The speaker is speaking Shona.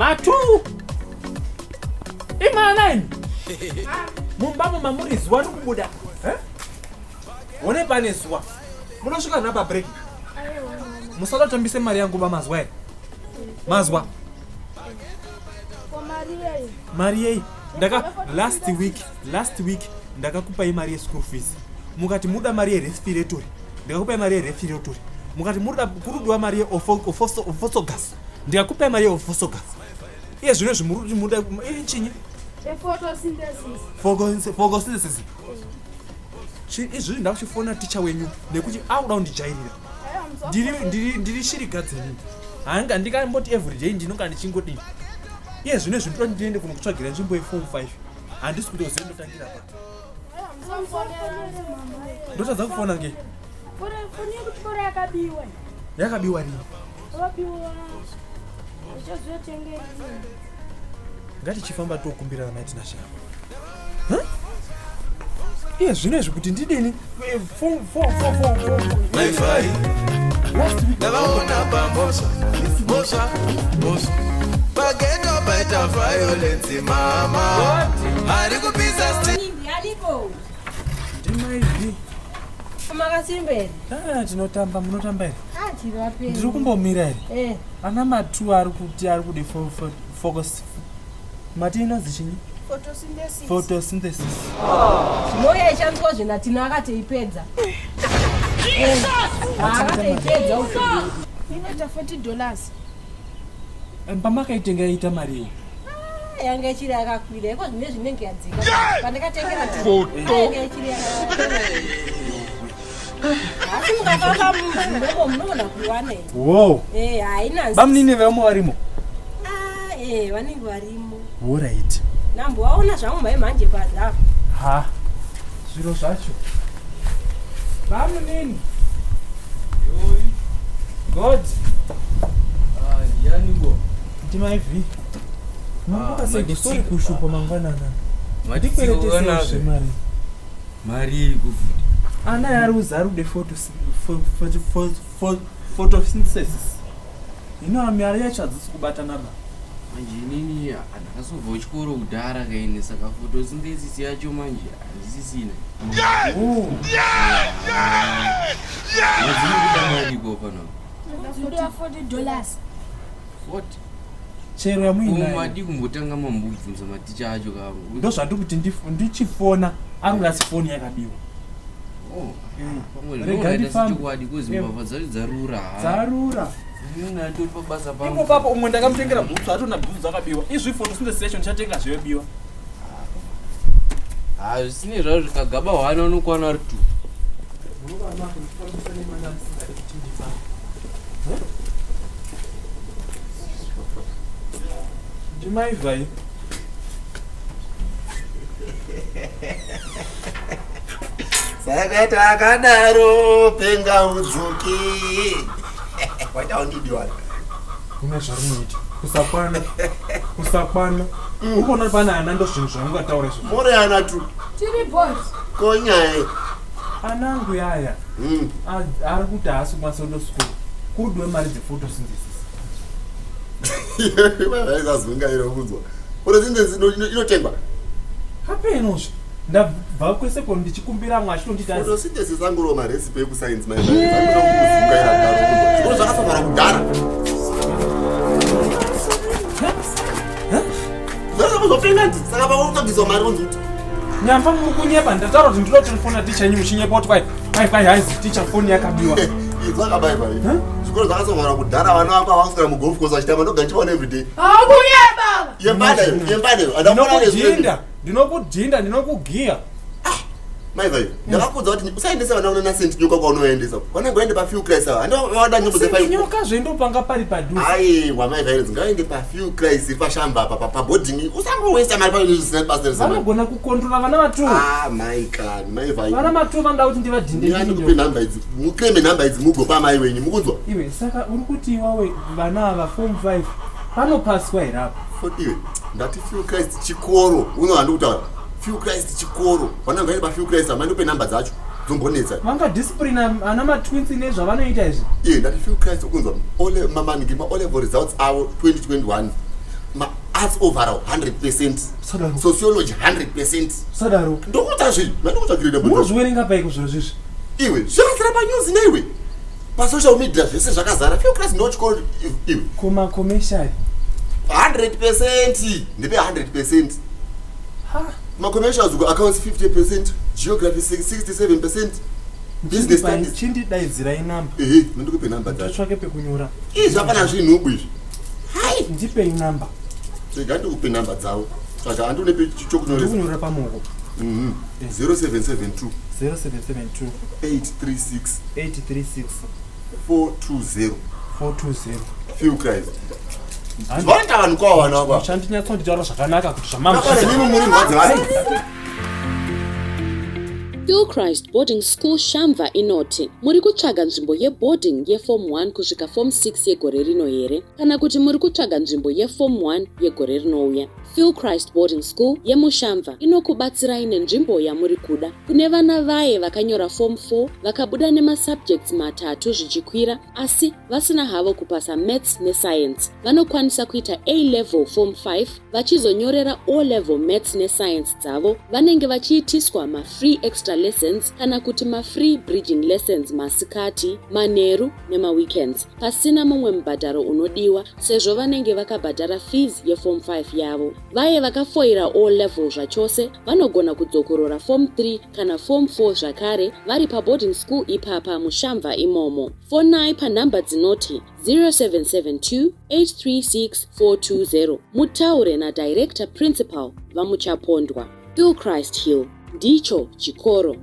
Matu imana imi mumba mamuri zuva rikubuda eh? One pane zuva munosvika nhapa break. Musada kutambise mari yangu ba mazwa here? Mazwa mari yei? Ndaka last week, last week ndakakupai mari yeschool fees, mukati muda mari yerespiratory, ndikakupai mari yerespiratory, mukati muda kurudiwa mari yeofosogas, ndikakupai mari yeofosogas. Iye zvino izvi muri kuti muda iri chinyi? Photosynthesis. Izvozvi ndakuchifona ticha wenyu nekuti akuda kundijairira. Ndiri shirigadzi inini, hanga ndikamboti everyday ndinonga ndichingodini. Iye zvino izvi ndoda ndiende kunokutsvagira nzvimbo yeform 5, handisi kutoziva ndotangira pa. Ndotadza kufona ngei? Foni yekuchikoro yakabiwa. Yakabiwa rini? Yakabiwa. Uchazotenga. Ngatichifamba tokumbirana mai Tinashe. Iye zvino izvi kuti ndidini? Maifai ndavaona pamosva mosva mosva pageto paita violence, mama ari kupisa. Aliko. Ndimaivi. Makasimba here? Ah, tinotamba. Munotamba here? Ah, tiri vapenyu. Ndiri kumbomira here. Eh. Ana matu ari kuti ari kude focus, mati inonzi chinyi? Photosynthesis. Photosynthesis. Zvinoya ishandiswa zvenatina akatoipedza. Akatoipedza uko. Inoita $40. Pamakaitenga yaita mari iyi? Ah, yanga ichiri yakakwira iko zvine zvinenge yadzika. Pandakatengera yanga ichiri yakakwira. Asi mukafamba munzvimbo munoona kuiwana iyi. Wow. Eh, haina. Bamunini vamwe varimo? Ah, eh, vanenge varimo. Alright. Nambowaona zvangu mai mhanje padza. Ha, zviro zvacho, bamunini god. Ndianiko? Ndimaivi. Ah, Sorry kushupa mangwanana. Ndikweretesei mari. Mari ikufuti? Ana ari kuzi ari kude photosynthesis. Hino mari yacho hadzisi kubatana ba. Manje inini ndakazobva kuchikoro kudhara kaine, saka photosynthesis yacho manje handisisina. Oh. Madzinokuda mariko panapa? Dzinoda $40. 40? Chero yamuinayo. Madi kumbotanga mambobvunza maticha acho kavo. Ndo zvandiri kuti ndichifona ari kuda asi foni yakabiwa. Oh, pamwe Rega zvinogaita ndifambe. sechokwadi kozi mbavha dzacho dzarura. Dzarura. Inini andori pabasa pangu. Ipo papo umwe ndakamutengera bhutsu, atona bhutsu dzakabiwa. Izvi photosynthesis yacho ndichatenga zvebiwa. Ha, zvisinei zvazvo, zvikagaba hwana unokwana ari two. Ndimaivhai. Saka takadaro penga udzoki waita undidiwana. Une zvarinoita kusakwana, kusakwana. Ukuona pane ana, ndo zvinhu zvaungataura izvozvo. More ana tu. Tiri boys. Konyaya. Ana angu yaya ari kuti haasi kukwanisa kuenda kusikuru, kuri kudiwa mari dzephotosynthesis. Vaisazungaira kunzwa photosynthesis inotengwa. Hapenozve ndabva kwese ko ndichikumbira amwe achitonditi Photosynthesis angoriwo marecipe ekusainzi maizungaira kudaro kunzwa zvikoro zvakasavhara kudhara zvazopenga ndi, saka pakutsvagiswa mari unzi kuti Nyamba mukunyeba, ndataura kuti ndinoda kutelefona ticha yenyu, muchinyepa kuti kwai kwai kwai haizi ticha foni yakabiwa. Idzo akabaiva, zvikoro zvakasovhara kudhara, vana vako havaswera mugolf course vachitamba, ndoga ndichivaona everyday. Hakuyeba. Yembada iyo, yembada iyo, handakuona. Ndinokudhinda, ndinokudhinda, ndinokugiya. Maivai, ndakakudza kuti usaendesa vana kuna Sent Nyoka kwaunoendesa, vanenge vaende pafew Christ ava, handavada nyimbo dzefive. Nyoka zvendopanga pari padhuze. Aiwa, maivai, ngavaende pafew Christ iri pashamba apa paboarding, usangowesta mari pane zvisina basa rese. Vanogona kukondrola vana vatu. Ah, mai kani, maivai. Vana matu vanoda kuti ndivadhinde. Ndikupe nhamba idzi, mukreme nhamba idzi, mugopa mai wenyu, mukunzwa? Iwe, saka uri kuti iwawe vana ava form 5 panopaswa here apa? Iwe, ndati Few Christ chikoro uno, handi kutaura Few Christ chikoro, vana vaende pafew Christ, amai ndope nhamba dzacho dzombonetsa. Vangadisciplina ana matwins nezvavanoita izvi? Iye, ndati Few Christ, ukunzwa? Ole mamanigi maolevel results avo 2021. Arts overall 100 percent. Sadaro. Sociology 100 percent. Sadaro. Ndokuta zvinhu mandikutsvagirira. Munozviverenga paiko zviro zvizvi? Iwe, zvakazara panews neiwe, pasocial media zvese zvakazara. Field Christ ndo chikoro iwe. Kumacommercial? 100 percent, ndipe 100 percent. Macommercials uko, accounts 50 percent, geography 67 percent, business studies. Chindidaidzirai namba. Ehe, mandikupe namba dzacho. Totsvake pekunyora. Izvi hapana zvinhubu izvi. Ndipei namba. Rega ndikupe namba dzavo. Saka handiune chokunyoresa. Ndikunyora pamoko. 0772 0772 836 836 420. 420. Field Christ vanoita vanhu kwavo vanhu ava. Chandinyatsonditaura zvakanaka kuti Akwana zvamambo. nimi muri mhadzi vanhu. Hillcrest Boarding School Shamva inoti muri kutsvaga nzvimbo yeboarding yeform 1 kusvika form 6 yegore rino here, kana kuti muri kutsvaga nzvimbo yeform 1 yegore rinouya? Hillcrest Boarding School yemuShamva inokubatsirai nenzvimbo yamuri kuda. Kune vana vaye vakanyora form 4 vakabuda nemasubjects matatu zvichikwira, asi vasina havo kupasa maths nescience, vanokwanisa kuita A level form 5 vachizonyorera O level maths nescience dzavo. Vanenge vachiitiswa mafree extra lessons kana kuti mafree bridging lessons masikati, manheru nemaweekends, pasina mumwe mubhadharo unodiwa, sezvo vanenge vakabhadhara fees yeform 5 yavo. Vaye vakafoira O level zvachose vanogona kudzokorora form 3 kana form 4 zvakare vari paboarding school ipapa muShamva imomo. Fonai panhamba dzinoti 0772 836 420 mutaure nadirector principal VaMuchapondwa. Hillcrest Hill ndicho chikoro.